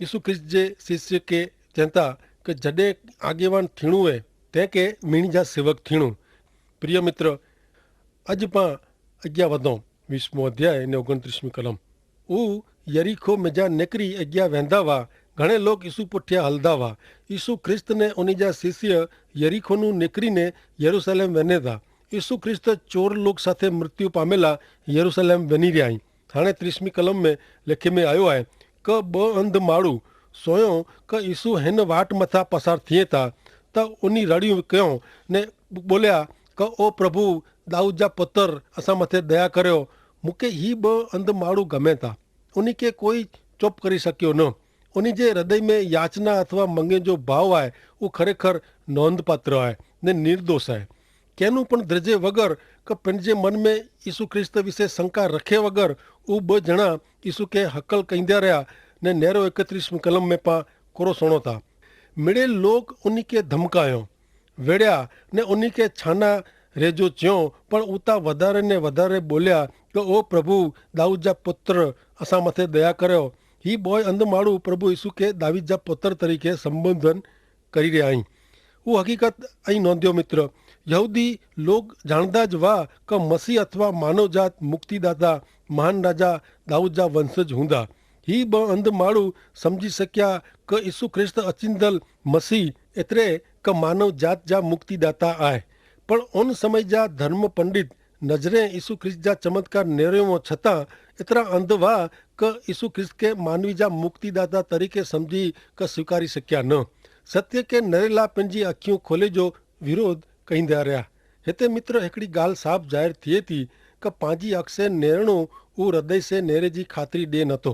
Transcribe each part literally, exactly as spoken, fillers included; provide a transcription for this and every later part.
ઈસુ ખ્રિસ્ત જે શિષ્ય કે ચેંતા કે જડે આગેવાન થીણું હૈ, તે કે મિણી જા સેવક થીણું. પ્રિય મિત્ર, અજ પાં અજ્ઞા વધો. વીસમો અધ્યાય ને ઓગણત્રીસમી કલમ. ઉ યરીખો મેજા નેકરી અજ્ઞા વેંધા વા. ઘણે લોક ઈસુ પુઠ્યા હલદા વા. ઈસુ ખ્રિસ્ત ને ઉની જા શિષ્ય યરીખોનું નેકરી ને યરૂસલેમ વેને તા. ઈસુ ખ્રિસ્ત ચોર લોક સાથે મૃત્યુ પામેલા યરૂસલેમ વેની રહ્યા હૈં. હાણે ત્રીસમી કલમ મેં લેખે મેં આયો હૈ કે બ અંધ માળુ સોયો કે ઈસુ હેન વાટ મથા પસાર થિયે તા, તા ઉની રડ્યું કહ્યો ને બોલ્યા કે ઓ પ્રભુ, દાઉદ જા પુતર, અસા મતે દયા કર્યો. મુકે હી બ અંધ માળુ ગમે તા. ઉની કે કોઈ ચોપ કરી શક્યો ન. ઉની જે હૃદય મેં યાચના અથવા મંગે જો ભાવ આય, ઉં ખરેખર નોંધપાત્ર આય ને નિર્દોષ આય. કેનું પણ દ્રજે વગર કે પેનજે મન મેં ઈસુ ખ્રિસ્ત વિશે શંકા રખે વગર ઉં બ જણા ઈસુ કે હકલ કહીંદા રહ્યા. ને નેરો એકત્રીસ કલમ મેં પા કોરો સુણો થા. મેળે લોક ઉની કે ધમકાયો, વેડ્યા ને ઉની કે છાના રેજો ચ્યો, પણ ઉતા વધારે ને વધારે બોલ્યા કે ઓ પ્રભુ, દાઉદ જા પુત્ર, અસા મતે દયા કર્યો. હી બોય અંધ માળુ પ્રભુ ઈસુ કે દાઉદ જા પુત્ર તરીકે સંબોધન કરી રહ્યા હૈં. ઉહ હકીકત અહીં નોંધ્યો મિત્ર, યહૂદી લોગ જાણદા જ વા કે મસીહ અથવા માનવજાત મુક્તિદાતા મહાન રાજા દાઉદ જા વંશજ હુંદા. હી બ અંધ માળુ સમઝી શક્યા કે ઈસુ ખ્રિસ્ત અચિંદલ મસીહ એતરે કે માનવજાત જા મુક્તિદાતા આય. પણ ઓન સમય જા ધર્મ પંડિત નજરે ઈસુ ખ્રિસ્ત જા ચમત્કાર નેરેવો છતાં એતરા અંધ વા કે ઈસુ ખ્રિસ્ત કે માનવી જા મુક્તિદાતા તરીકે સમઝી કે સ્વીકારી શક્યા ન. સત્ય કે નરેલા પેનજી અખ્યું ખોલે જો વિરોધ કહીંદા રહ્યા. હેતે મિત્ર, હેકડી ગાલ સાફ જાહેર થિયે થી કે પાંજી અક્ષે નેરણો ઉં હૃદય સે નેરે જી ખાતરી દે નતો.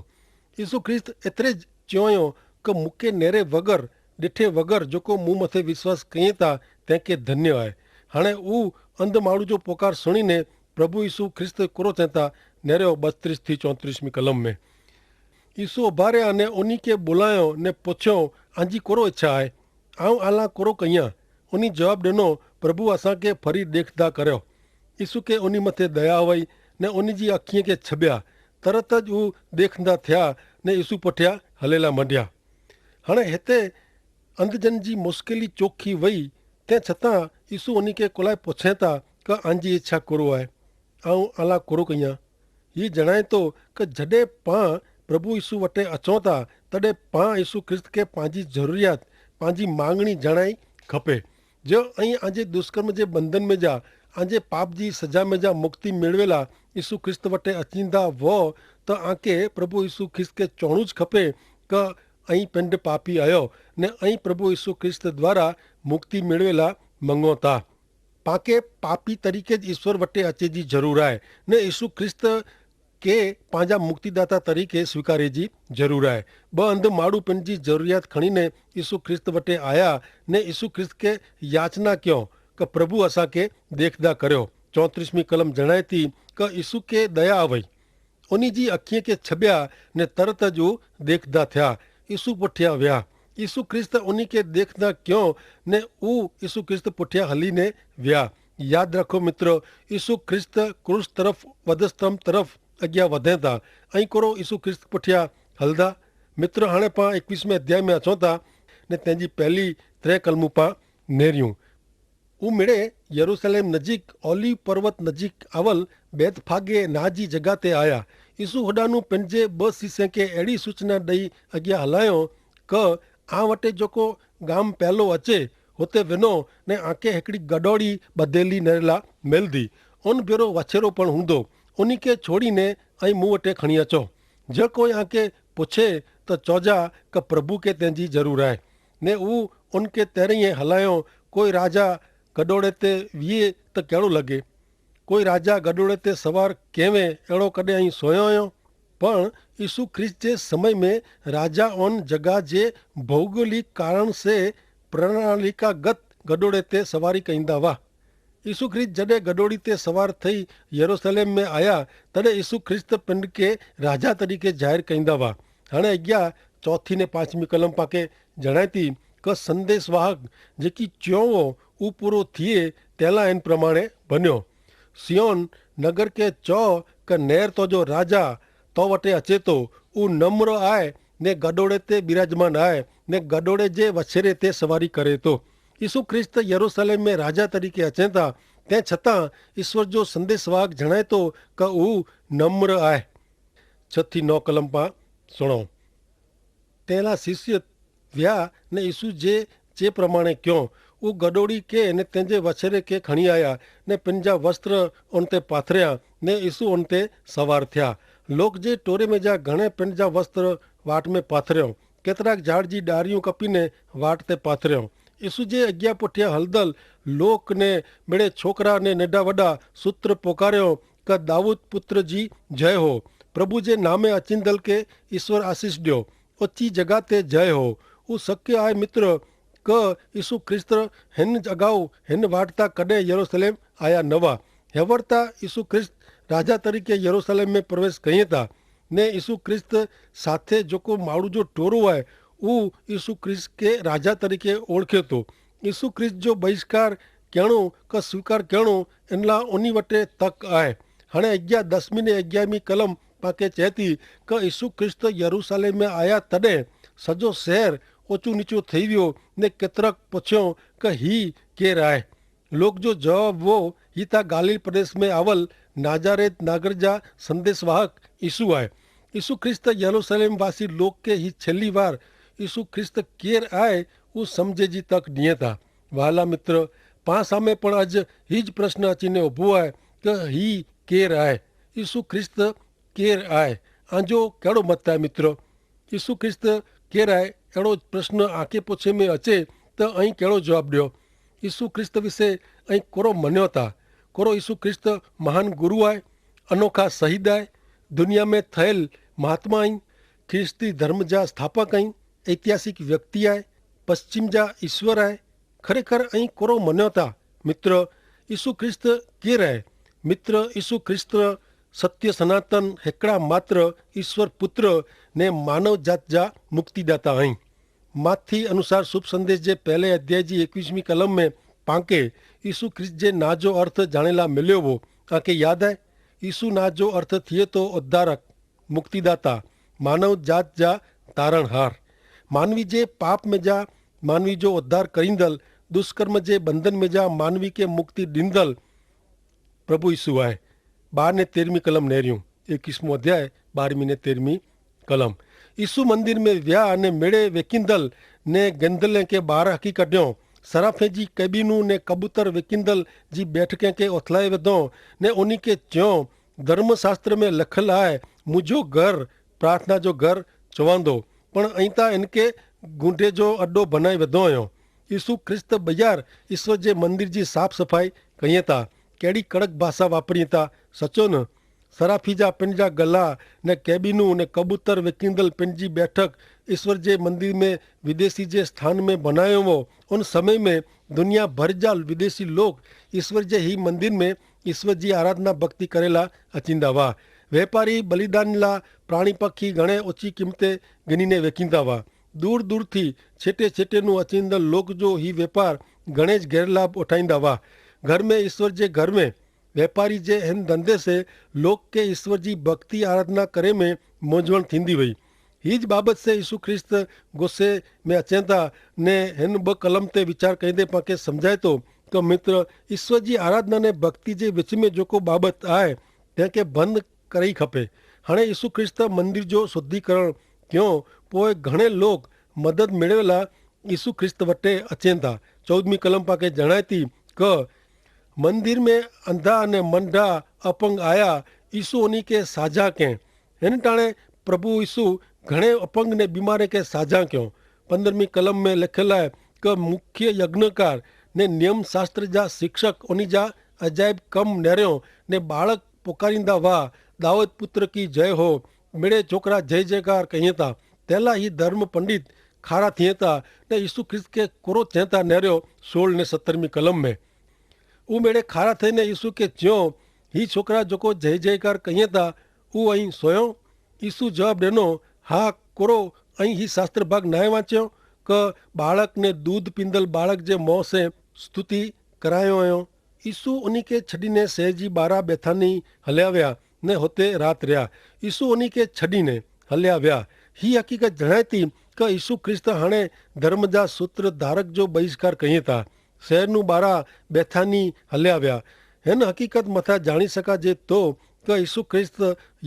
ઈસુ ખ્રિસ્ત એતરે જ ચ્યોંયો કે મુકે નેરે વગર, દેઠે વગર જોકો મું મતે વિશ્વાસ કહિયે તા તેંકે ધન્ય આય. હાણે ઉં અંધ માળુ જો પોકાર સુણીને પ્રભુ ઈસુ ખ્રિસ્ત કોરો ચેંતા નેરે બત્રીસ થી ચોત્રીસમી કલમ મેં. ઈસુ અભારે અને ઓની કે બોલાયો ને પોછ્યો, આંજી કોરો ઇચ્છા આય? આઉં આલા કોરો કહિયા? ઓની જવાબ દેનો, પ્રભુ અસાંકે ફરી દેખદા કર્યો. ઈસુ કે ઓની મતે દયા વય ને ઓની જી અખીએ કે છબ્યા. તરત જ ઉં દેખદા થ્યા ને ઈસુ પઠ્યા હલેલા મંડ્યા. હણે હેતે અંધજન જી મુશ્કેલી ચોખી વય, તે છતાં ઈસુ ઓની કે કોલાએ પોછેતા કે આંજી ઇચ્છા કોરો આય? આઉં આલા કોરો કહિયા? હી જણાયતો કે જડે પાં પ્રભુ ઈસુ વટે અચોતા તદે પાં ઈસુ ખ્રિસ્ત કે પાંજી જરૂરિયાત, પાંજી માંગણી જણાઈ ખપે. જો અહીં આજે દુષ્કર્મ જે બંધન મેં જા, આજે પાપ જી સજા મેં જા મુક્તિ મેળવેલા ઈસુ ખ્રિસ્ત વટે અચિંદા વો, તો આકે પ્રભુ ઈસુ ખ્રિસ્ત કે ચોણું જ ખપે કે અહીં પેંડ પાપી આયો ને અહીં પ્રભુ ઈસુ ખ્રિસ્ત દ્વારા મુક્તિ મેળવેલા મંગોતા. પાંકે પાપી તરીકે જ ઈસ્વર વટે અચે જી જરૂર આય ને ઈસુ ખ્રિસ્ત કે પાંજા મુક્તિદાતા તરીકે સ્વીકારે જી જરૂર આય. બ અંધ માડૂ પેનજી જરૂરિયાત ખણીને ઈસુ ખ્રિસ્ત વટે આયા ને ઈસુ ખ્રિસ્ત કે યાચના ક્યો કે પ્રભુ અસાંકે દેખદા કર્યો. ચોત્રીસમી કલમ જણાયતી કે ઈસુ કે દયા આવય. ઉની જી અખીએ કે છબ્યા ને તરત જ ઉં દેખદા થ્યા. ઈસુ પુઠ્યા વ્યા. ઈસુ ખ્રિસ્ત ઉની કે દેખદા ક્યો ને ઉં ઈસુ ખ્રિસ્ત પુઠ્યા હલી ને વ્યા. યાદ રાખો મિત્ર, ઈસુ ખ્રિસ્ત ક્રૂસ તરફ વધસ્તંભ તરફ અગિયા વધેતા. અહીં કોરો ઈસુ ખ્રિસ્ત પુઠ્યા હલદા? મિત્ર, હાણે પાં એકવીસમે અધ્યાય મેં અચોતા ને તેની પહેલી ત્રે કલમું પાં નેર્યું. ઉમેડે યરૂસલેમ નજીક ઓલિવ પર્વત નજીક આવલ બેથફાગે નાજી જગાતે આયા. ઈસુ હોડાનું પેનજે બસ સીસે કે એડી સૂચના દઈ અગિયા હલાયો કે, આ વટે જોકો ગામ પહેલો અચે હોતે વેનો ને આંકે હેકડી ગડોડી બધેલી નેરેલા મેલદી. ઓન ભેરો વાછેરો પણ હુંદો. ઓની કે છોડીને અહીં મું વટે ખણી અચો. જે કોઈ આંકે પૂછે તો ચોજા કે પ્રભુ કે તેની જરૂર આય. ને ઉં ઉનકે તેરિયે હલાયો, કોઈ રાજા ગડોડે તે વિયે તો કેડો લગે? કોઈ રાજા ગડોડે તે સવાર કેવે એડો કદે અહીં સોયો અયો? પણ ઈસુ ખ્રિસ્ત જે સમય મેં રાજા ઓન જગા જે ભૌગોલિક કારણ સે પ્રણાલિકાગત ગડોડે તે સવારી કહીંદા વાહ. ઈસુ ખ્રિસ્ત જડે ગડોડી તે સવાર થઈ યરૂસલેમ મેં આયા, તદે ઈસુ ખ્રિસ્ત પિંડ કે રાજા તરીકે જાહેર કહીંદા વા. હણે અગિયા ચોથી ને પાંચમી કલમ પાકે જણાયતી કે સંદેસવાહક જેકી ચ્યોવો ઉપૂરો થિયે તેલા એન પ્રમાણે બન્યો. સિયોન નગર કે ચો કે નેર તો જો રાજા તો વટે અચેતો, ઉ નમ્ર આય ને ગડોડે તે બિરાજમાન આય, ને ગડોડે જે વછેરે તે સવારી કરે તો. ઈસુ ખ્રિસ્ત યરુસલેમ મેં રાજા તરીકે અચેતા, તે છતાં ઈસ્વર જો સંદેસવાગ જણાયતો કે ઉહ નમ્ર આય. છ થી નવ કલમ પા સુણો. તેના શિષ્ય વ્યા ને ઈસુ જે જે પ્રમાણે ક્યો, ઉં ગડોડી કે ને તેજે વછેરે કે ખણી આયા, ને પેનજા વસ્ત્ર ઓનતે પાથર્યા, ને ઈસુ ઓનતે સવાર થ્યા. લોક જે ટોરે મેં જા ઘણે પેનજા વસ્ત્ર વાટ મેં પાથર્યો, કેતરાક જાડ જી ડારિયું કપીને વાટ તે પાથર્યો. ઈસુ જે અગિયા પોઠ્યા હલદલ લોક ને મેળે છોકરા ને નેડા વડા સૂત્ર પોકાર્યો, કે દાઉદ પુત્ર જી જય હો. પ્રભુ જે નામે અચિંદલ કે ઈસ્વર આશીસ દ્યો. ઓચ્છી જગા તે જય હો. ઉં શક્ય આય મિત્ર, કે ઈસુ ખ્રિસ્ત હેન અગાઉ હેન વાટતા કદે યરુસલેમ આયા નવા. હેવરતા ઈસુ ખ્રિસ્ત રાજા તરીકે યરુસલેમ મેં પ્રવેશ કહિયે તા, ને ઈસુ ખ્રિસ્ત સાથે જોકો માળું જો ટોરો આય, ઉં ઈસુ ખ્રિસ્ત કે રાજા તરીકે ઓળખે તો. ઈસુ ખ્રિસ્ત જો બહિષ્કાર કહેણો કે સ્વીકાર કહેણો એનલા ઓની વટે તક આય. હણે અગિયા દસમી ને અગિયારમી કલમ પાકે ચેતી, કે ઈસુ ખ્રિસ્ત યરૂસાલેમ મેં આયા તદે સજો શહેર ઓચું નીચું થઈ વ્યો, ને કેતરક પછ્યો કે હી કેર આય? લોક જો જવાબ વો, હી તા ગાલિલ પ્રદેશ મેં આવલ નાજારેત નાગર જા સંદેસવાહક ઈસુ આય. ઈસુ ખ્રિસ્ત યરૂસાલેમ વાસી લોક કે હી છેલ્લી વાર ઈસુ ખ્રિસ્ત કેર આય ઉસ સમઝે જી તક નિયે તા. વહાલા મિત્ર, પાં સામે પણ અજ હી જ પ્રશ્ન અચીને ઉભો આય, કે હી કેર આય? ઈસુ ખ્રિસ્ત કેર આય? આજો કેડો મત આય મિત્ર? ઈસુ ખ્રિસ્ત કેર આય? એડો પ્રશ્ન આંકે પોછે મેં અચે, તો અહીં કેડો જવાબ દ્યો? ઈસુ ખ્રિસ્ત વિશે અહીં કોરો મન્યો તા? કોરો ઈસુ ખ્રિસ્ત મહાન ગુરુ આય? અનોખા શહીદ આય? દુનિયા મેં થયેલ મહાત્મા અહીં? ખ્રિસ્તી ધર્મ જા સ્થાપક અહીં? ઐતિહાસિક વ્યક્તિ આય? પશ્ચિમ જા ઈસ્વર આય? ખરેખર અહીં કોરો મન્યો તા? મિત્ર, ઈસુ ખ્રિસ્ત કેર આય? મિત્ર, ઈસુ ખ્રિસ્ત સત્ય સનાતન હેકડા માત્ર ઈસ્વર પુત્ર ને માનવ જાત જા મુક્તિદાતા અહીં. માથી અનુસાર શુભ સંદેશ જે પહેલે અધ્યાય જી એકવીસમી કલમ મેં પાંકે ઈસુ ખ્રિસ્ત જે ના જો અર્થ જાણેલા મેલ્યો વો. આંકે યાદ આય? ઈસુ ના જો અર્થ થિયે તો ઉદ્ધારક, મુક્તિદાતા, માનવ જાત જા તારણહાર, માનવી જે પાપ મેં જા માનવી જો ઉદ્ધાર કરીંદલ, દુષ્કર્મ જે બંધન મેં જા માનવી કે મુક્તિ દીંદલ પ્રભુ ઈસુ આય. બાર ને તેરમી કલમ નહર્યું. એકવીસમો અધ્યાય, બારમી ને તેરમી કલમ. ઈસુ મંદિર મેં વ્યા અને મેળે વેકીંદલ ને ગેંદલે કે બાર હકી કઢ્યો. સરાફે જી કેબીનું ને કબૂતર વેકીંદલ જી બેઠકે કે ઓથલાએ વધો, ને ઓની કે ચ્યો, ધર્મશાસ્ત્ર મેં લખલ આય, મુજો ઘર પ્રાર્થના જો ઘર ચોવાંદો, પણ અહીં તા એનકે ગુંડે જો અડો ભનાઈ વધો અયો. ઈસુ ખ્રિસ્ત બજાર ઈસ્વર જે મંદિર જી સાફ સફાઈ કહિયે તા? કેડી કડક ભાષા વાપરી તા? સચો ન? સરાફી જા પેનજા ગલા ને કેબીનું ને કબૂતર વેકીંદલ પેનજી બેઠક ઈસ્વર જે મંદિર મેં વિદેશી જે સ્થાન મેં ભનાયો વો. ઉન સમય મેં દુનિયા ભર જા વિદેશી લોક ઈસ્વર જે હી મંદિર મેં ઈસ્વર જી આરાધના ભક્તિ કરેલા અચિંદા વા. વેપારી બલિદાન લા પ્રાણી પક્ષી ઘણે ઓછી કિંમતે ગિનીને વેકીંદા વા. દૂર દૂરથી છેટે છેટેનું અચિંદલ લોક જો હી વેપાર ઘણે જ ગેરલાભ ઉઠાઈંદા વા. ઘર મેં ઈસ્વર જે ઘર મેં વેપારી જે હેન ધંધે સે લોક કે ઈસ્વર જી ભક્તિ આરાધના કરે મેં મોજવણ થીંદી વય. હી જ બાબત સે ઈસુ ખ્રિસ્ત ગોસે મેં અચેતા ને હેન બકલમ તે વિચાર કઈંદે પાંકે સમઝાયતો, કે મિત્ર, ઈસ્વર જી આરાધના ને ભક્તિ જે વિચ મેં જોકો બાબત આય, તેંકે બંધ કરી ખપે. હણે ઈસુ ખ્રિસ્ત મંદિર જો શુદ્ધિકરણ ક્યો, પોય ઘણે લોક મદદ મેળવેલા ઈસુ ખ્રિસ્ત વટે અચેતા. ચૌદમી કલમ પાંકે જણાયતી, કે મંદિર મેં અંધા અને મંડા અપંગ આયા, ઈસુ ઓની કે સાજા કે. હેન ટાણે પ્રભુ ઈસુ ઘણે અપંગ ને બીમારે કે સાજા ક્યો. પંદ્રહમી કલમ મેં લેખેલા હૈ, કે મુખ્ય યજ્ઞકાર ને નિયમશાસ્ત્ર જા શિક્ષક ઓની જા અજાયબ કમ નેર્યો, ને બાળક પોકારીંદા વાહ, દાઉદ પુત્ર કી જય હો, મેળે છોકરા જય જયકાર કહિયે તા. તેલા હી ધર્મ પંડિત ખારા થિયે તા, ને ઈસુ ખ્રિસ્ત કે કોરો ચેતા નેર્યો. સોળ ને સત્તરમી કલમ મેં ઉમેડે ખારા થઈને ઈસુ કે ચ્યો, હી છોકરા જોકો જય જયકાર કહિયે તા, ઉ અહીં સોયો? ઈસુ જવાબ દેનો, હા. કોરો અહીં હી શાસ્ત્ર ભાગ નાય વાંચ્યો, કે બાળકને દૂધ પીંદલ બાળક જે મોં સે સ્તુતિ કરાયો અયો? ઈસુ ઉની કે છડીને સહેજી બારા બેથાની હલ્યા વ્યા, ને હોતે રાત રહ્યા. ઈસુ ઉની કે છડીને હલ્યા વ્યા. હી હકીકત જણાયતી કે ઈસુ ખ્રિસ્ત હણે ધર્મ જા સૂત્ર ધારક જો બહિષ્કાર કહિયે તા શહેરનું બારા બેથાની હલ્યા વ્યા. હેન હકીકત મતા જાણી શકા જે તો કે ઈસુ ખ્રિસ્ત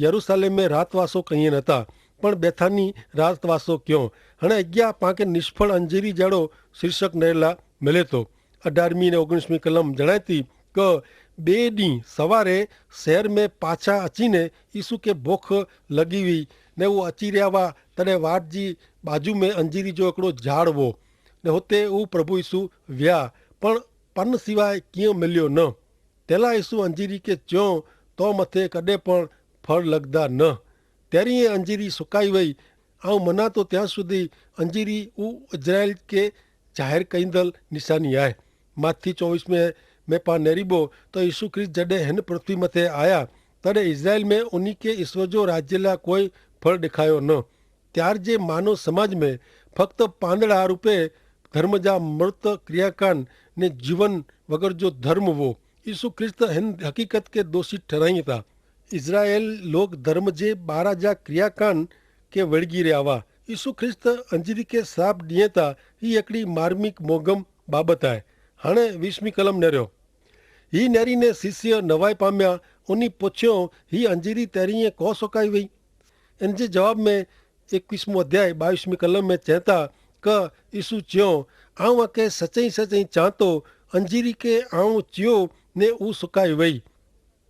યરૂસાલેમે રાતવાસો કહિયે નતા, પણ બેથાની રાતવાસો ક્યો. હણે અગિયા પાંકે નિષ્ફળ અંજીરી જેડો શીર્ષક નરેલા મિલે તો. અઢારમી ને ઓગણીસમી કલમ જણાયતી કે બે દી સવારે શહેર મેં પાછા અચીને ઈસુ કે ભોખ લગી વી, ને ઉં અચી રહ્યા વા તને વાટ જી બાજુ મેં અંજીરી જો એકડો ઝાડ વો, ને હોતે ઉં પ્રભુ ઈસુ વ્યા, પણ પન સિવાય કિયા મિલ્યો ન. તેલા ઈસુ અંજીરી કે ચ્યો, તો મતે કદે પણ ફળ લગદા ન. તેરી એ અંજીરી સુકાઈ વય. આઉં મનાતો ત્યાં સુધી અંજીરી ઉં ઇઝરાયેલ કે જાહેર કૈંદલ નિશાની આય. માથી ચોવીસ મેં મેં પા નેરીબો, તો ઈસુ ખ્રિસ્ત જડે હેન પૃથ્વી મતે આયા, તદે ઇઝરાયેલ મેં ઉની કે ઈસવજો રાજ્યલા કોઈ ફળ દેખાયો ન. ત્યાર જે માનવ સમાજ મેં ફક્ત પાંદડા રૂપે ધર્મ જા મૃત ક્રિયાકાન ને જીવન વગર જો ધર્મ વો. ઈસુ ખ્રિસ્ત હેન હકીકત કે દોષી ઠરાઈ તા. ઇઝરાયેલ લોક ધર્મ જે બારા જા ક્રિયાકાન કે વળગી રહ્યા વા. ઈસુ ખ્રિસ્ત અંજીરી કે સાપ દિયે તા હી એકડી માર્મિક મોગમ બાબત આય. હાણે વીસમી કલમ નેર્યો. હી નેરી ને શિષ્ય નવાઈ પામ્યા. ઉની પોછ્યો, હી અંજીરી તેરી એ કો સોકાઈ વય? એન જે જવાબ મેં એકવીસમો અધ્યાય બાવીસમી કલમ મેં ચેતા, કે ઈસુ ચ્યો, આઉં આકે સચઈ સચઈ ચાંતો, અંજીરી કે આઉં ચ્યો ને ઉં સુકાઈ વય.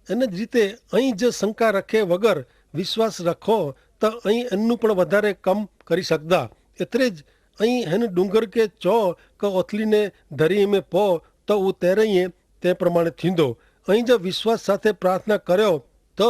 એન જ રીતે અહીં જ શંકા રખે વગર વિશ્વાસ રખો, તો અહીં એનનું પણ વધારે કમ કરી શકદા. એતરે જ અહીં હેન ડુંગર કે ચો કે ઓથલીને ધરી મેં પો, તો ઉં તેરૈયે તે પ્રમાણે થીંદો. અહીં જ વિશ્વાસ સાથે પ્રાર્થના કર્યો, તો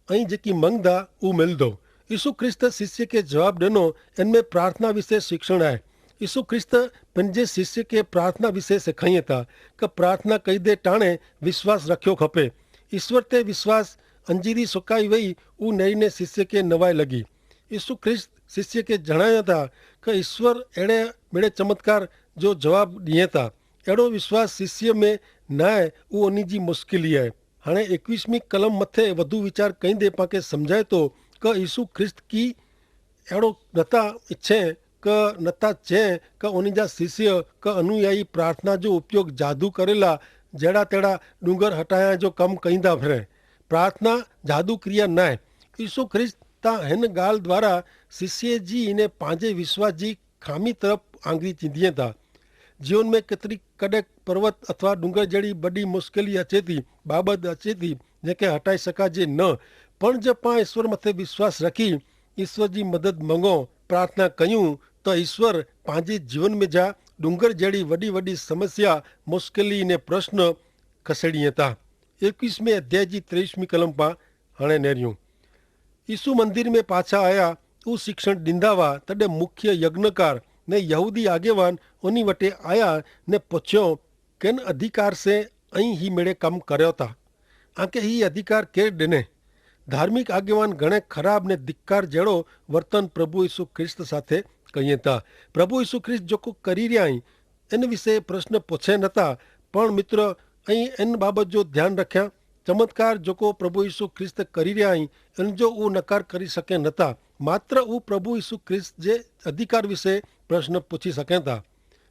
અહીં જેકી મંગદા ઉં મેલ દો. ઈસુ ખ્રિસ્ત શિષ્ય કે જવાબ દેનો એન મેં પ્રાર્થના વિશે શિક્ષણ આય. ઈસુ ખ્રિસ્ત પન જે શિષ્ય કે પ્રાર્થના વિશે સિખાઈ થા, કે પ્રાર્થના કઈ દે ટાણે વિશ્વાસ રખ્યો ખપે. ઈસ્વર તે વિશ્વાસ અંજીરી સુકાઈ વય ઉં નેરીને શિષ્ય કે નવાઈ લગી. ઈસુ ખ્રિસ્ત શિષ્ય કે જણાયા થા, કે ઈસ્વર એડે મેડે ચમત્કાર જો જવાબ દિયે થા. એડો વિશ્વાસ શિષ્ય મેં નાય ઉં અની જી મુશ્કેલી આય. હાણે એકવીસમી કલમ મતે વધુ વિચાર કઈ દે પાંકે સમઝાય તો, કે ઈસુ ખ્રિસ્ત કી એડો નતા ઇચ્છે, કે નતા ચે કે ઉની જા શિષ્ય કે અનુયાયી પ્રાર્થના જો ઉપયોગ જાદુ કરેલા જેડા તેડા ડુંગર હટાયા જો કમ કઈંદા ફરે. પ્રાર્થના જાદુ ક્રિયા નાય. ઈસુ ખ્રિસ્ત તા હેન ગાલ દ્વારા શિષ્ય જી ને પાંજે વિશ્વાસ જી ખામી તરફ આંગરી ચીંધિયે તા. જીવન મેં કેતરી કડેક પર્વત અથવા ડુંગર જેડી બડી મુશ્કેલી અચેતી બાબત અચેતી, જેકે હટાઈ શકાજે ન. પણ જો પાં ઈસ્વર મતે વિશ્વાસ રખી ઈસ્વર જી મદદ મંગો, પ્રાર્થના કહ્યું, તો ઈસ્વર પાંજી જીવન મેં જા ડુંગર જેડી વડી વડી સમસ્યા, મુશ્કેલી ને પ્રશ્ન ખસેડી હતા. એકવીસ મેં અધ્યાય જી ત્રેવીસ મી કલમ પાં હણે નેર્યું. ઈસુ મંદિર મેં પાછા આયા, ઉં શિક્ષણ દીંધાવા તદે મુખ્ય યજ્ઞકાર ને યહૂદી આગેવાન ઓની વટે આયા ને પછ્યો, કેન અધિકાર સે અહીં હી મેળે કમ કર્યો તા? આંકે હી અધિકાર કેર દેને? ધાર્મિક આગેવાન ઘણે ખરાબ ને ધિક્કાર જેડો વર્તન પ્રભુ ઈસુ ખ્રિસ્ત સાથે કહિયે તા. પ્રભુ ઈસુ ખ્રિસ્ત જોકો કરી રહ્યા હી એન વિશે પ્રશ્ન પછે નતા. પણ મિત્ર, અહીં એન બાબત જો ધ્યાન રખ્યા, ચમત્કાર જોકો પ્રભુ ઈસુ ખ્રિસ્ત કરી રહ્યા હી એન જો ઉં નકાર કરી શકે નતા. માત્ર ઉં પ્રભુ ઈસુ ખ્રિસ્ત જે અધિકાર વિશે પ્રશ્ન પૂછી શકે તા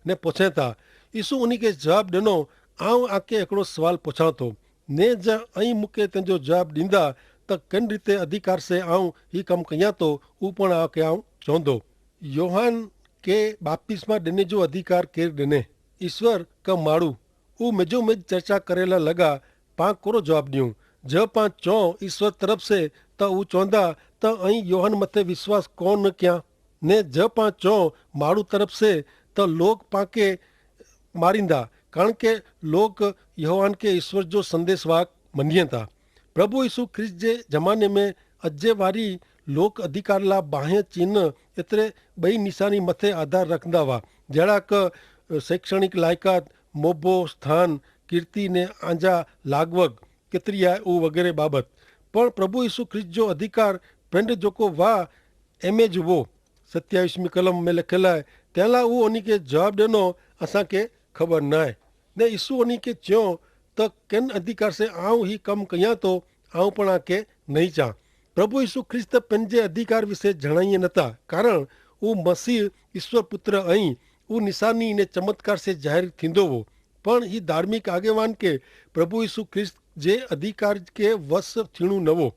ને પછે તા. ઈસુ ઉની કે જવાબ દેનો, આઉં આકે એકડો સવાલ પછાતો, ને જ અહીં મુકે તેનો જવાબ દીંદા, તો કેન રીતે અધિકાર સે આઉં હી કમ કહિયા તો ઉપણ આકે આઉં ચોંધો. યોહાન કે બાપ્તિસ્મા દેને જો અધિકાર કેર દેને? ઈસ્વર કા માડૂ? ઉં મેજો મેજ ચર્ચા કરેલા લગા. પાં કોરો જવાબ દિયું? જ પાં ચો ઈસ્વર તરફ સે, તો ઉં ચોંધા, તો અહીં યોહાન મતે વિશ્વાસ કોન ક્યાં? ને જ પાં ચો માડૂ તરફ સે, તો લોક પાંકે મારીંદા, કારણ કે લોક યોહાન કે ઈસ્વર જો સંદેસવાક મનિયે તા. પ્રભુ ઈસુ ખ્રિસ્ત જે જમાને મેં અજ્જે વારી લોક અધિકારલા બાહ્ય ચિહ્ન એતરે બહી નિશાની મતે આધાર રખંદા વા, જેડા કે શૈક્ષણિક લાયકાત, મોભો સ્થાન, કીર્તિ ને આંજા લાગવગ કેતરી આય ઉ વગેરે બાબત. પણ પ્રભુ ઈસુ ખ્રિસ્ત જો અધિકાર પેંડ જોકો વા એમે જ વો સત્યાવિશ મી કલમ મેં લખેલા હૈ. તેલા ઉ અની કે જવાબ દેનો અસાં કે ખબર નાય. ને ઈસુ અની કે ચ્યો, તો કેન અધિકાર સે આઉં હી કમ કહિયા તો આઉં પણ આકે નહીં ચાહ. પ્રભુ ઈસુ ખ્રિસ્ત પન જે અધિકાર વિશે જણાઈ નતા, કારણ ઉં મસીહ ઈસ્વર પુત્ર અહીં ઉં નિશાની ને ચમત્કાર સે જાહેર થીંદો વો. પણ હી ધાર્મિક આગેવાન કે પ્રભુ ઈસુ ખ્રિસ્ત જે અધિકાર કે વશ થીણું નવો.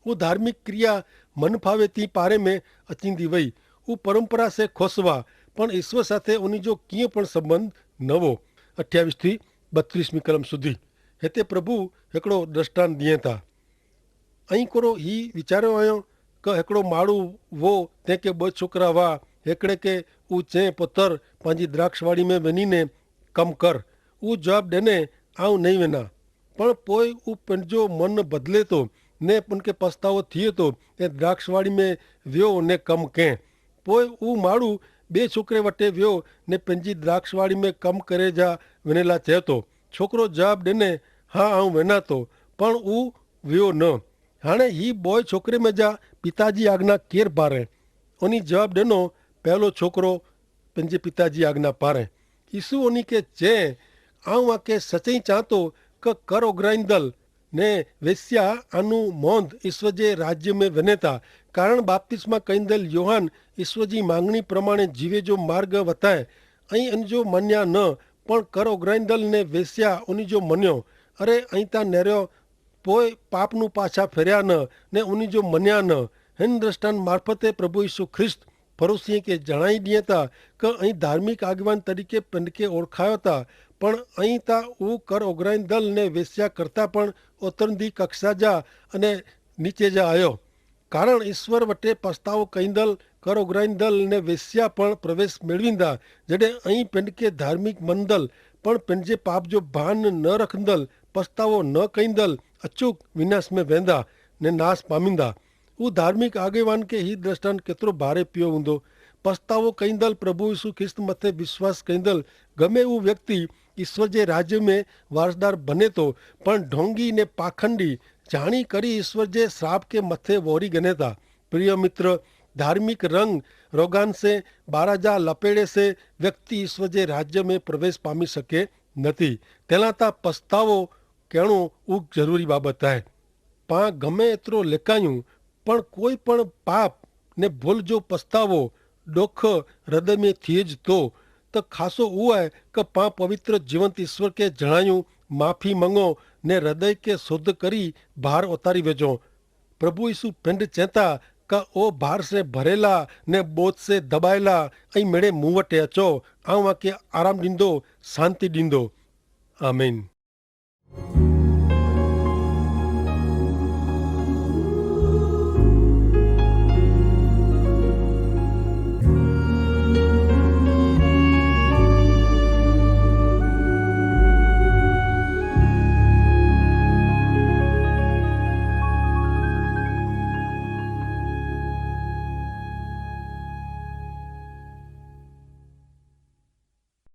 ઉં ધાર્મિક ક્રિયા મનફાવે થી પારે મેં અચીંદી વય. ઉં પરંપરા સે ખોસવા, પણ ઈસ્વર સાથે ઉની જો કિંય પણ સંબંધ નવો. અઠ્યાવિશ થી બત્રીસમી કલમ સુધી હેતે પ્રભુ હેકડો દ્રષ્ટાન દિયે તા. અહીં કોરો હી વિચાર્યો આયો કે હેકડો માળુ વો, તેંકે બહ છોકરા વા. હેકડે કે ઉં ચે પતર પાંજી દ્રાક્ષવાડી મેં વેની ને કમ કર. ઉં જવાબ દેને આવ નહીં વેના. પણ પોય ઉં પન જો મન બદલે તો ને પન કે પસ્તાવો થિયે તો તે દ્રાક્ષવાડી મેં વ્યો ને કમ કે. પોય ઉં માળુ બે છોકરે વટે વ્યો ને પન જી દ્રાક્ષવાડી મેં કમ કરે જા વેનેલા ચેતો. છોકરો જવાબ દેને, હા આવ વેના તો, પણ ઉં વ્યો ન. હાણે હી બોય છોકરે મેં જા પિતાજી આજ્ઞા કેર પારે? ઓની જવાબ દેનો, પહેલો છોકરો પન જે પિતાજી આજ્ઞા પારે. ઈસુ ઓની કે ચે, આવ આકે સચઈ ચાંતો કે કર ઓગ્રાઈંદલ ને વેસ્યા આનું મોંધ ઈસ્વ જે રાજ્ય મેં વેને તા. કારણ બાપ્તિસ્મા કઈંદલ યોહાન ઈસ્વ જી માંગણી પ્રમાણે જીવે જો માર્ગ વતાય. અહીં અન જો મન્યા ન, પણ કર ઓગ્રાઈંદલ ને વેસ્યા ઓની જો મન્યો. અરે અહીં તા નેર્યો પોય પાપનું પાછા ફેર્યા ન, ને ઉની જો મન્યા ન. હેન દ્રષ્ટાન મારફતે પ્રભુ ઈસુ ખ્રિસ્ત ફરોસિયે કે જણાઈ દિયે તા કે અહીં ધાર્મિક આગેવાન તરીકે પેંડકે ઓળખાયો તા, પણ અહીં તા ઉ કર ઓગરાઈંદલ ને વેસ્યા કરતા પણ ઓતરંદી કક્ષા જા અને નીચે જા આયો. કારણ ઈસ્વર વટે પસ્તાવો કઈંદલ કર ઓગરાઈંદલ ને વેસ્યા પણ પ્રવેશ મેળવીંદા. જડે અહીં પેંડકે ધાર્મિક મંદલ પણ પેંડજે પાપ જો ભાન ન રખંદલ પસ્તાવો ન કઈંદલ અચૂક વિનાશ મેં વેંદા ને નાશ પામીંદા. ઉ ધાર્મિક આગેવાન કે હી દ્રષ્ટાન કેતરો ભારે પ્યો ઊંદો? પસ્તાવો કઈંદલ પ્રભુ ઈસુ ખ્રિસ્ત મતે વિશ્વાસ કઈંદલ ગમે ઉ વ્યક્તિ ઈસ્વર જે રાજ્ય મેં વારસદાર બને તો, પણ ઢોંગી ને પાખંડી જાણી કરી ઈસ્વર જે શ્રાપ કે મતે વોરી ગને તા. પ્રિય મિત્ર, ધાર્મિક રંગ રોગાન સે બારાજા લપેડે સે વ્યક્તિ ઈસ્વર જે રાજ્ય મેં પ્રવેશ પામી શકે નથી. તેલા તા પસ્તાવો કહેણો ઉ જરૂરી બાબત હૈ. પાં ગમે એતરો લેકાયું પણ કોઈ પણ પાપ ને ભૂલ જો પસ્તાવો ડોખ હૃદય મેં થિયે જ તો, તો ખાસો ઉ હૈ કે પાં પવિત્ર જીવંત ઈસ્વર કે જણાયું, માફી મંગો ને હૃદય કે શોધ કરી ભાર ઓતારી વેજો. પ્રભુ ઈસુ પિંડ ચેતા કે ઓ ભાર સે ભરેલા ને બોધ સે દબાયેલા અહીં મેળે મુવટે અચો, આઉં આકે આરામ દીંદો, શાંતિ દીંદો. આમીન.